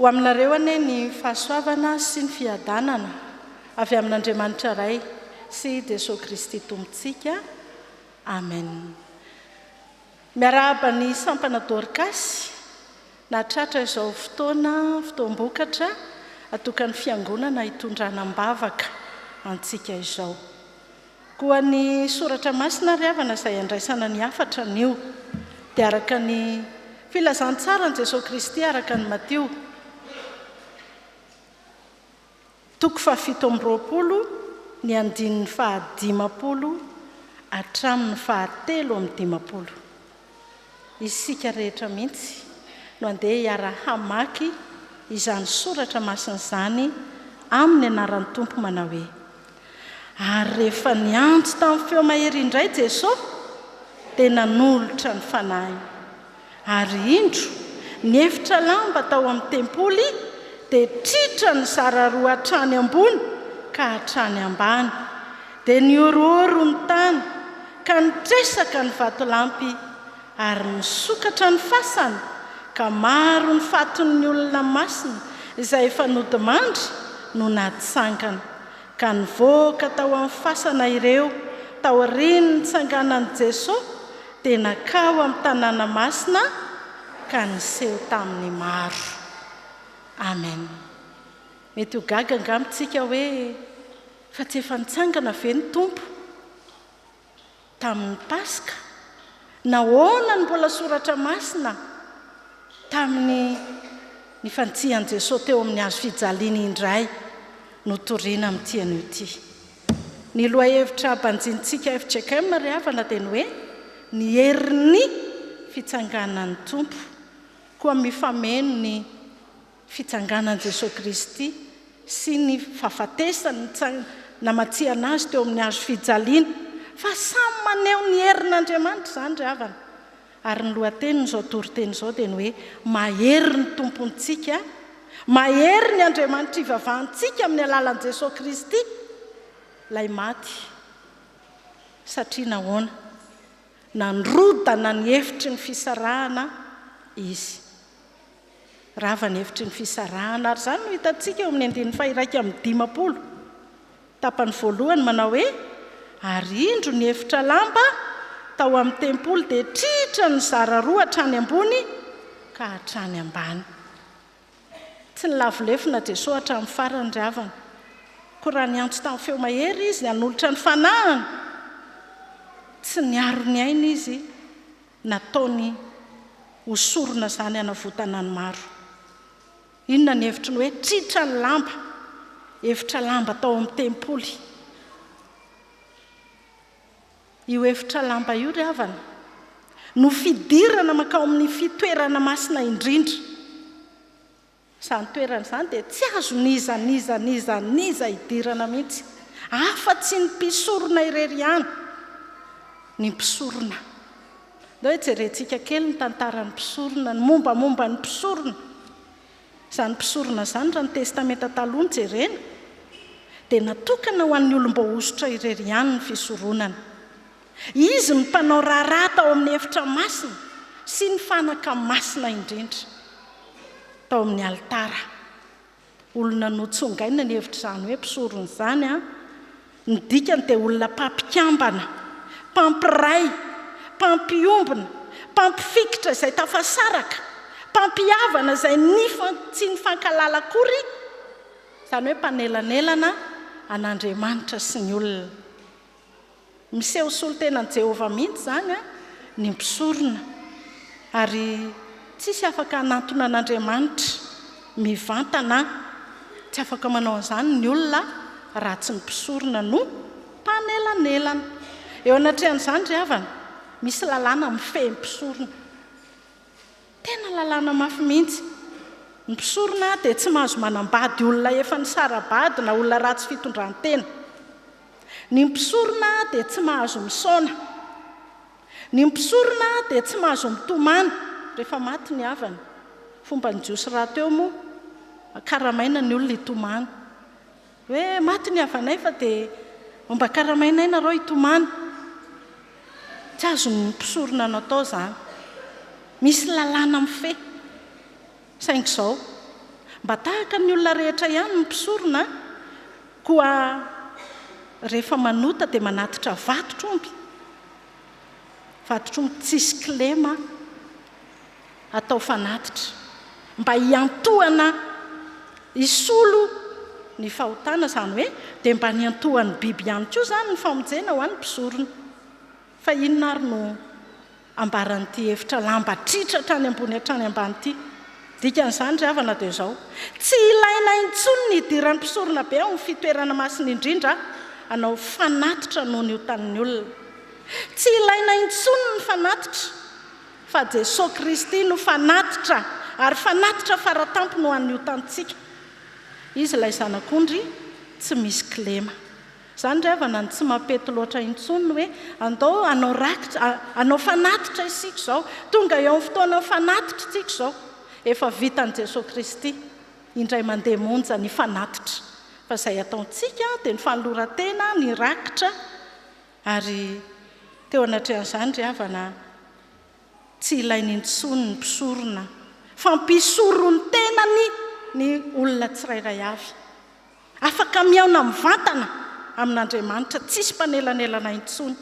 Ho aminareo anie ny fahasoavana sy ny fiadanana avy amin'Andriamanitra Ray sy Jesoa Kristy Tompontsika. Amen. Miarahaba ny sampana Dorcas nahatratra izao fotoana fotoam-bokatra atokan'ny Fiangonana hitondrana am-bavaka antsika izao. Koa ny Soratra Masina ry havana izay andraisana ny hafatra anio dia araka ny Filazantsaran'i Jesoa Kristy araka an'i Matio, toko fahafito amby roapolo, ny andininy fahadimampolo hatramin'ny fahatelo amby dimampolo. Isika rehetra mihitsy no andeha hiara-hamaky izany soratra masina izany amin'ny anaran'ny Tompo manao hoe, Ary rehefa niantso tamin'ny feo mahery indray Jesosy, dia nanolotra ny fanahiny. Ary indro, ny efitra lamba tao amin'ny tempoly dia tritra nizara roa hatrany ambony ka hatrany ambany, dia nihorohoro ny tany, ka nitresaka ny vatolampy, ary nisokatra ny fasana, ka maro ny fatin'ny olona masina izay efa nodimandry no natsangana. Ka nivoaka tao amin'ny fasana ireo, taorian'ny nitsanganan'i Jesoa, dia nankao amin'ny tanàna masina ka niseho tamin'ny maro. Amen. Mety ho gaga angamba isika hoe, Fa tsy efa nitsangana ve ny Tompo tamin'ny Paska? Nahoana no mbola soratra masina tamin'ny nifantsihan'i Jesoa teo amin'ny hazo fijaliana indray no torina amin'ity anio ity? Ny lohahevitra banjinintsika fjkm ry havana dia ny hoe ny herin'ny fitsanganan'ny Tompo. Koa mifameno ny fitsanganan'i Jesoa Kristy sy ny fahafatesany namatsihana Azy teo amin'ny hazo fijaliana, fa samy maneho ny herin'Andriamanitra izany ry havana. Ary ny lohatenin'izao toriteny izao dia ny hoe Mahery ny Tompontsika, mahery ny Andriamanitra ivavahantsika amin'ny alalan'i Jesoa Kristy, ilay maty. Satria nahoana? Nandrodana ny efitry ny fisarahana Izy. Rava ny efitry ny fisarahana ary izany no hitantsika eo amin'ny andininy faha-51, tapany voalohany manao hoe, Ary indro ny efitra lamba tao amin'ny tempoly dia tritra nizara roa hatrany ambony ka hatrany ambany. Tsy nilavo lefona Jesoa hatramin'ny farany ry havana. Koa raha niantso tamin'ny feo mahery Izy hanolotra ny fanahiny, tsy niaro ny ainy Izy, Nataony ho sorona izany hanavotana ny maro. Inona ny hevitry ny hoe tritra ny lamba? Efitra lamba tao amin'ny tempoly. Io efitra lamba io ry havana, no fidirana mankao amin'ny fitoerana masina indrindra. Izany toerana izany dia tsy azon'iza n'iza n'iza n'iza idirana mihitsy, afa-tsy ny mpisorona irery ihany, ny mpisorona. Ndao hijerentsika kely ny tantaran'ny mpisorona, ny mombamomba ny mpisorona. Izany mpisorona izany, raha ny Testamenta Taloha no jerena, dia natokana ho an'ny olom-boahosotra irery ihany ny fisoronana. Izy no mpanao raharaha tao amin'ny efitra masina sy ny fanaka masina indrindra tao amin'ny alitara. Olona notsongaina ny hevitr'izany hoe mpisorona izany. Ny dikany dia olona mpampikambana, mpampiray, mpampiombona, mpampifikitra izay tafasaraka, mpampihavana izay tsy nifankahalala akory, izany hoe mpanelanelana an'Andriamanitra sy ny olona. Miseho solontenan'i Jehovah mihitsy izany ny mpisorona, ary tsisy afaka hanantona an'Andriamanitra mivantana. Tsy afaka manao an'izany ny olona raha tsy ny mpisorona no mpanelanelana. Eo anatrehan'izany ry havana, misy lalàna mifehy ny mpisorona. Tena lalàna mafy mihitsy. Ny mpisorona dia tsy mahazo manambady olona efa nisara-bady na olona ratsy fitondran-tena. Ny mpisorona dia tsy mahazo misaona. Ny mpisorona dia tsy mahazo mitomany rehefa maty ny havany. Fomban'ny Jiosy rahateo moa, karamaina ny olona hitomany. Hoe maty ny havanay fa dia mba karamainay nareo hitomany. Tsy azon'ny mpisorona natao izany. Misy lalàna mifehy. Saingy izao, Mba tahaka ny olona rehetra ihany ny mpisorona, koa rehefa manota dia manatitra vatotr'omby, vatotr'omby tsisy kilema atao fanatitra, mba hiantohana hisolo ny fahotana, izany hoe dia mba niantohan'ny biby ihany koa izany ny famonjena ho an'ny mpisorona. Fa inona ary no ambaran'ity efitra lamba tritra hatrany ambony hatrany ambany ity? Dikan'izany ry havana dia izao, tsy ilaina intsony ny hidiran'ny mpisoronabe ao amin'ny fitoerana masina indrindra hanao fanatitra noho ny otan'ny olona. Tsy ilaina intsony ny fanatitra fa Jesoa Kristy no fanatitra ary fanatitra faratampony ho an'ny otantsika. Izy ilay Zanak'ondry tsy misy kilema. Izany ry havana no tsy mampety loatra intsony ny hoe andao hanao rakitra, hanao fanatitra isika izao. Tonga eo amin'ny fotoanan'ny fanatitra isika izao. Efa vitan'i Jesoa Kristy indray mandeha monja ny fanatitra. Fa izay ataontsika dia ny fanoloran-tena, ny rakitra, ary teo anatrehan'izany ry havana, tsy ilainy intsony ny mpisorona, fa mpisoro ny tenany ny olona tsirairay avy. Afaka mihaona mivantana amin'Andriamanitra, tsisy mpanelanelana intsony.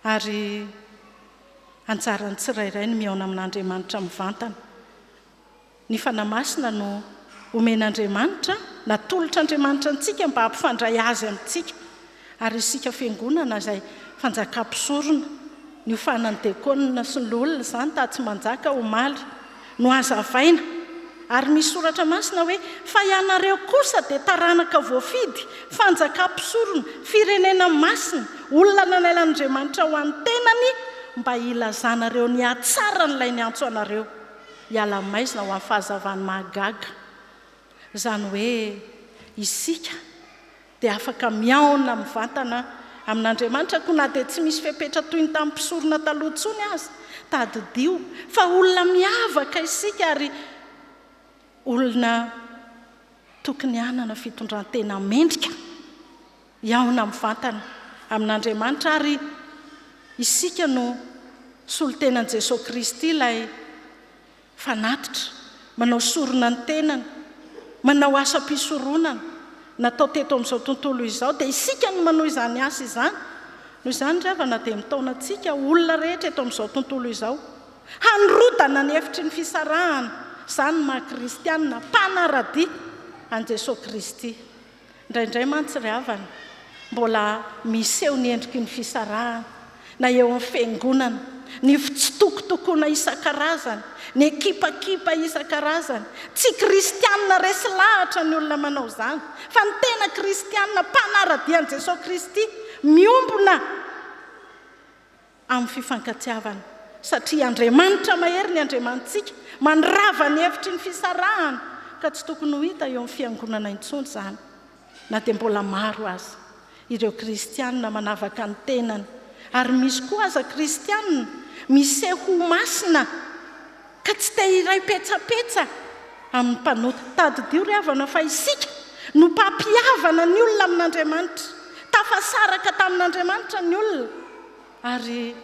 Ary anjaran'ny tsirairay ny mihaona amin'Andriamanitra mivantana. Ny Fanahy Masina no omen'Andriamanitra, natolotr'Andriamanitra antsika mba hampifandray Azy amintsika. Ary isika Fiangonana izay fanjakam-pisorona, niofanan'ny Dekona sy ny Loholona izany tatsy Manjaka omaly, no hazavaina. Ary misy soratra masina hoe, Fa ianareo kosa dia taranaka voafidy, fanjakam-pisorona, firenena masina, olona nanalan'Andriamanitra ho an'ny tenany, mba hilazanareo ny hatsaran'ilay niantso anareo hiala maizina ho amin'ny fahazavany mahagaga. Izany hoe isika dia afaka mihaona mivantana amin'Andriamanitra, koa na dia tsy misy fepetra toy ny tamin'ny mpisorona taloha intsony aza. Tadidio fa olona miavaka isika ary olona tokony hanana fitondran-tena mendrika hihaona mivantana amin'Andriamanitra, ary isika no solontenan'i Jesoa Kristy, ilay fanatitra, manao sorona ny tenany, manao asam-pisoronana natao teto amin'izao tontolo izao, dia isika no manohy izany asa izany. Noho izany ry havana dia mitaona antsika olona rehetra eto amin'izao tontolo izao handrodana ny efitry ny fisarahana, izany no maha kristianina mpanara-dia an'i Jesoa Kristy. Indraindray mantsy ry havana, mbola miseho ny endriky ny fisarahana, na eo amin'ny fiangonana, ny fitsitokotokoana isan-karazany, ny ekipakipa isan-karazany. Tsy kristianina resy lahatra ny olona manao izany, fa ny tena kristianina mpanara-dia an'i Jesoa Kristy, miombona amin'ny fifankatiavana, satria Andriamanitra mahery ny Andriamanitsika, mandrava ny hevitry ny fisarahana, ka tsy tokony ho hita eo amin'ny fiangonana intsony izany, na dia mbola maro aza ireo kristiana manavaka ny tenany, ary misy koa aza kristiana miseho ho masina ka tsy te hiray petsapetsa amin'ny mpanota. Tadidio ry havana fa isika no mpampihavana ny olona amin'Andriamanitra. Tafasaraka tamin'Andriamanitra ny olona ary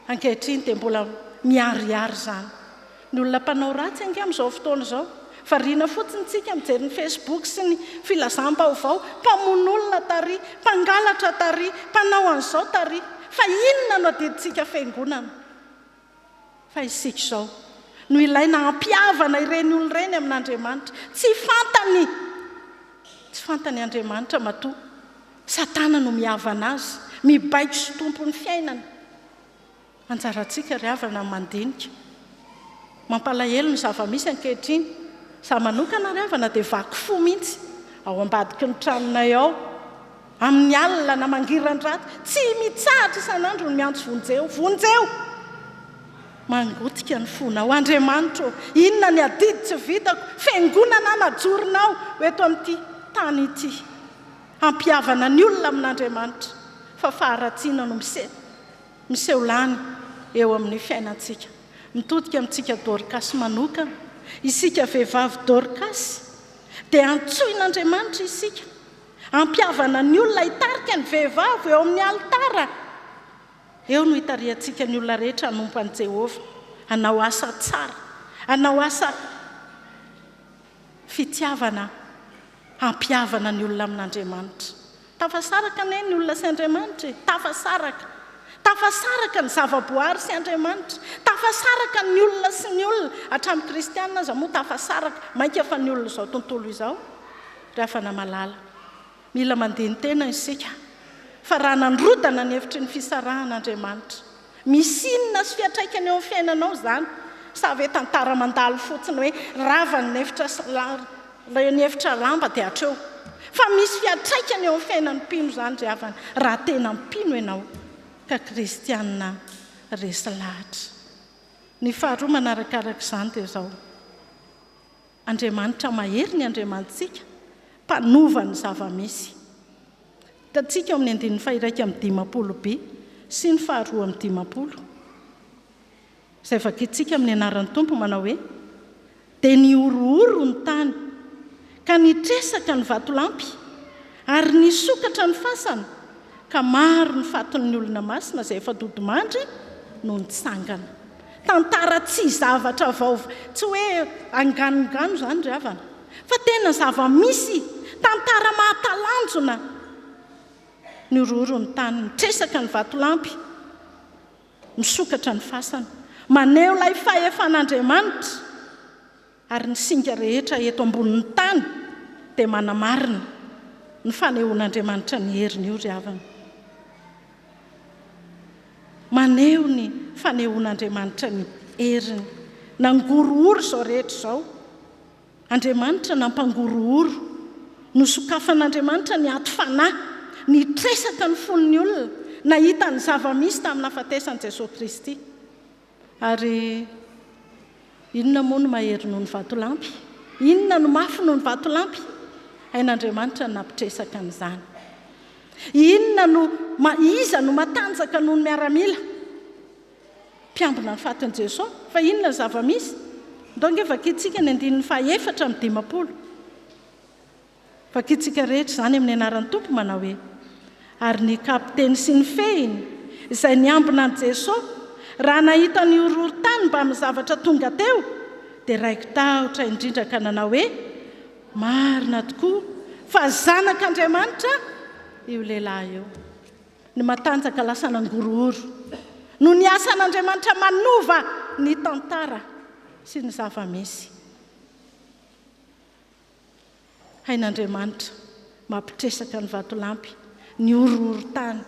ankehitriny dia mbola miharihary izany. Ny olona mpanao ratsy ange amin'izao fotoana izao, variana fotsiny isika mijery ny Facebook sy ny filazam-baovao, mpamono olona tary, mpangalatra tary, mpanao an'izao tary. Fa inona no adidintsika fiangonana? Fa isika izao no ilaina hampihavana ireny olona ireny amin'Andriamanitra. Tsy fantany, tsy fantany Andriamanitra matoa Satana no mihavana azy, mibaiko sy tompon'ny fiainany. Anjarantsika ry havana ny mandinika. Mampalahelo ny zava-misy ankehitriny. Izaho manokana ry havana dia vaky fo mihitsy ao ambadiky ny tranonay ao. Amin'ny alina na mangiran-dratsy, tsy mitsahatra isan'andro ny miantso vonjeo, vonjeo! Mangotika ny fonao. Andriamanitra ô, inona ny adidy tsy vitako, fiangonana najoronao ho eto amin'ity tany ity, hampihavana ny olona amin'Andriamanitra, fa faharatsiana no miseho, miseho lany eo amin'ny fiainantsika. Mitodika amintsika Dorkasy manokana, isika vehivavy Dorkasy, dia antsoin'Andriamanitra isika Hampihavana ny olona hitarika ny vehivavy eo amin'ny alitara. Eo no hitarihantsika ny olona rehetra hanompo an'i Jehovah, hanao asa tsara, hanao asa. Fitiavana hampihavana ny olona amin'Andriamanitra. Tafasaraka anie ny olona sy Andriamanitra e! Tafasaraka. Tafasaraka ny zavaboary sy Andriamanitra. Tafasaraka ny olona sy ny olona. Hatramin'ny kristiana aza moa tafasaraka, mainka fa ny olon'izao tontolo izao. Ry havana malala, mila mandini-tena isika fa raha nandrodana ny hevitry ny fisarahana Andriamanitra, misy inona sy fiantraikany eo amin'ny fiainanao izany? Sa ve tantara mandalo fotsiny hoe rava ny efitra ny efitra lamba dia hatreo? Fa misy fiantraikany eo amin'ny fiainan'ny mpino izany ry havana, raha tena mpino ianao ka kristiana resy lahatra. Ny faharoa manarakaraka izany dia izao. Andriamanitra mahery ny Andriamanitsika, mpanova ny zava-misy. Hitantsika ao amin'ny andininy faha-51 by sy ny faha-52, izay vakintsika amin'ny anaran'ny Tompo manao hoe, Dia nihorohoro ny tany, ka nitresaka ny vatolampy, ary nisokatra ny fasana, ka maro ny fatin'ny olona masina izay efa dodimandry no nitsangana. Tantara tsy zavatra vaovao, tsy hoe anganongano izany ry havana, fa tena zava-misy, tantara mahatalanjona. Nihorohoro ny tany, nitresaka ny vatolampy, misokatra ny fasana. Maneho ilay fahefan'Andriamanitra, ary ny singa rehetra eto ambonin'ny tany dia manamarina ny fanehoan'Andriamanitra ny heriny io ry havana. Maneho ny fanehoan'Andriamanitra ny heriny. Nangorohoro izao rehetra izao. Andriamanitra nampangorohoro. Nosokafan'Andriamanitra ny aty fanahy. Nitresaka ny fon'ny olona. Nahita ny zava-misy tamin'ny nahafatesan'i Jesoa Kristy. Ary inona moa no mahery noho ny vatolampy? Inona no mafy noho ny vatolampy? Hain'Andriamanitra ny nampitresaka an'izany. Inona no, iza no matanjaka noho ny miaramila? Mpiambina ny fatin'i Jesoa. Fa inona ny zava-misy? Ndao ange vakintsika ny andininy faha 54. Vakintsika rehetra izany amin'ny anaran'ny Tompo manao hoe, Ary ny kapiteny sy ny fehiny, izay niambina an'i Jesoa, raha nahita ny horohorontany mbamin'ny zavatra tonga teo, dia raiki-tahotra indrindra ka nanao hoe, Marina tokoa fa Zanak'Andriamanitra io lehilahy io. Ny matanjaka lasa nangorohoro noho ny asan'Andriamanitra manova ny tantara sy ny zava-misy. Hain'Andriamanitra mampitresaka ny vatolampy, ny horohorontany.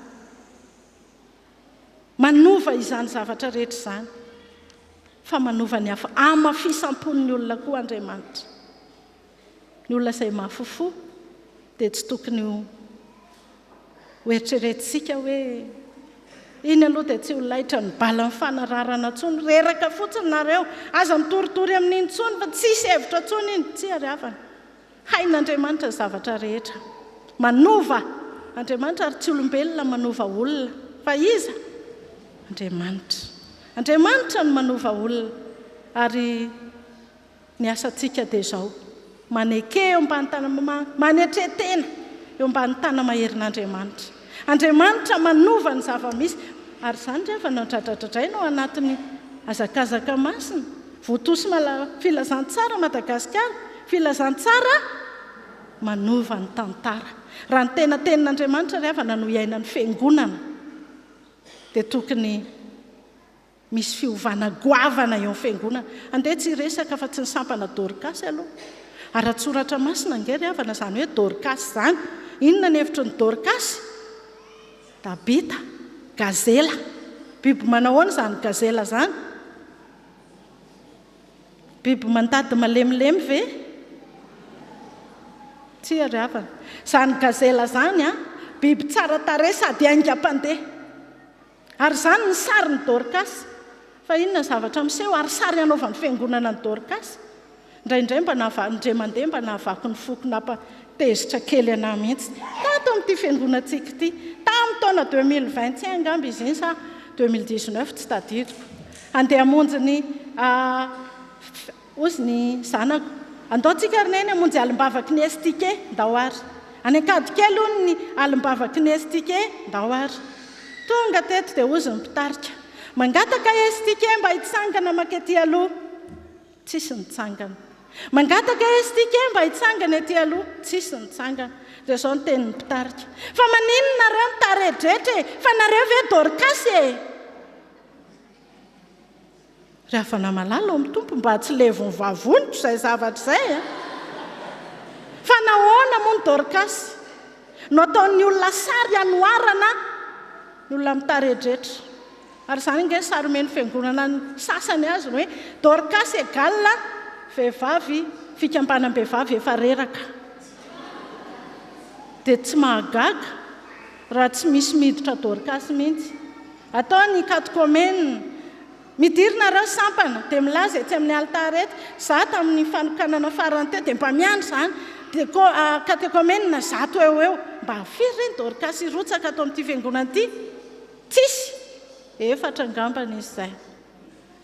Manova izany zavatra rehetra izany. Fa manova ny hafa hamafisam-pon'ny olona koa Andriamanitra. Ny olona izay mafy fo dia tsy tokony ho hoeritreretintsika hoe iny aloha dia tsy ho laitra ny balan'ny fanararana intsony, reraka fotsiny nareo, aza mitoritory amin'iny intsony fa tsisy hevitra intsony iny. Tsia ry havana, hain'Andriamanitra ny zavatra rehetra. Manova Andriamanitra ary tsy olombelona manova olona fa iza? Andriamanitra. Andriamanitra no manova olona ary Ny asantsika dia izao, maneke eo ambany tana, manetre tena eo ambany tana-maherin'Andriamanitra. Andriamanitra manova ny zava-misy. Ary izany ry havana no dradradradraina ao anatin'ny hazakazaka masina. Voatosy mala filazantsara Madagasikara, filazantsara manova ny tantara. Raha ny tena tenin'Andriamanitra ry havana no iainan'ny fiangonana dia tokony Misy fiovana goavana eo amin'ny fiangonana. Andeha tsy hiresaka afa-tsy ny sampana Dorkasy aloha. Ara-tsoratra masina ange ry havana izany hoe Dorkasy izany. Inona ny hevitry ny Dorkasy? Tabita, gazela. Biby manao ahoana izany gazela izany? Biby mandady malemilemy ve? Tsia ry havana. Izany gazela izany biby tsara tarehy sady haingam-pandeha. Ary izany ny sarin'i Dorcas. Fa inona ny zavatra miseho? Ary sary hanaovan'ny fiangonana an'i Dorcas? Indraindray mba nahava, indray mandeha mba nahavaky ny foko nampa tezitra kely anah mihitsy. Tato amin'ity fiangonantsika ity. Tamin'ny taona 2021 angamba izy iny sa 2019 tsy tadidiko. Handeha hamonjy ny Hozy ny zanako, Andao tsika ry Neny hamonjy alim-bavaky ny Estike, ndao ary. Any Ankadikely hono ny alim-bavaky ny Estike, ndao ary. Tonga teto dia hozy ny mpitarika, Mangataka Estike mba hitsangana mankety aloha. Tsisy nitsangana. Mangataka isika mba hitsangana ety aloha. Tsisy nitsangana. Dia izao ny tenin'ny mpitarika. Fa maninona nareo mitaredretra e? Fa nareo ve Dorkasy e? Ry havana malala ao amin'ny Tompo, mba tsy levon'ny vavoniko izay zavatra izay a! Fa nahoana moa ny Dorkasy no ataon'ny olona sary hanoharana ny olona mitaredretra? Ary izany ange sary omen'ny fiangonana ny sasany azy ny hoe Dorkasy égale vehivavy fikambanam-behivavy efa reraka. Dia tsy mahagaga raha tsy misy miditra Dorkasy mihitsy. Atao ny katekomena. Midiry nareo sampana dia milaza etsy amin'ny alitara etsy, za tamin'ny fanokanana farany teo dia mba miandry izany dia ko katekomena 100 eo ho eo. Mba firy re ny Dorcas hirotsaka ato amin'ity fiangonana ity? Tsisy! Efatra angambany izy izay.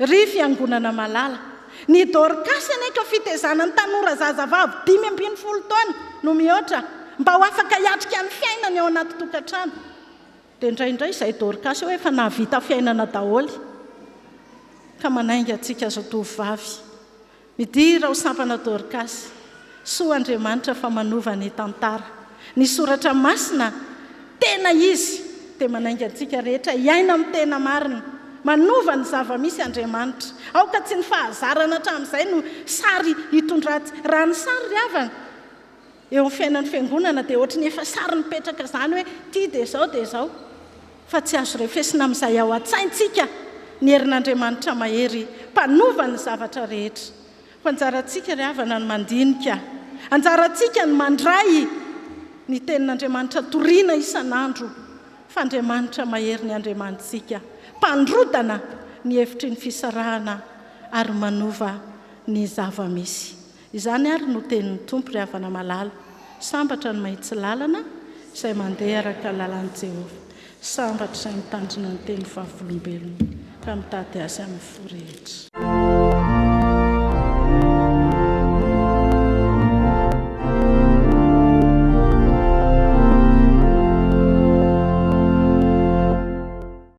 Ry fiangonana malala, ny Dorcas anie ka fitezana ny tanora zazavavy 15 taona no mihoatra mba ho afaka hiatrika ny fiainany ao anaty tokantrano. Dia indraindray izay Dorcas eo efa nahavita fiainana daholo ka manainga antsika zatovovavy. Midira ho sampana Dorcas. Soa Andriamanitra fa manova ny tantara. Ny soratra masina tena izy dia manainga antsika rehetra hiaina amin'ny tena marina. Manova ny zava-misy Andriamanitra. Aoka tsy ny fahazarana hatramin'izay no sary hitondrantsika. Raha ny sary ry havana, Eo amin'ny fiainan'ny fiangonana dia ohatry ny efa sary mipetraka izany hoe ity dia izao dia izao. Fa tsy azo refesina amin'izay ao an-tsaintsika ny herin'Andriamanitra mahery mpanova ny zavatra rehetra. Koa anjarantsika ry havana ny mandinika. Anjarantsika ny mandray ny tenin'Andriamanitra toriana isan'andro fa Andriamanitra mahery ny Andriamanitsika, mpandrodana ny hevitry ny fisarahana ary manova ny zava-misy. Izany ary no tenin'ny Tompo, ry havana malala, Sambatra ny mahitsy lalana, izay mandeha araka ny lalàn'i Jehovah. Sambatra izay mitandrina ny teny vavolombelony, ka mitady azy amin'ny fo rehetra.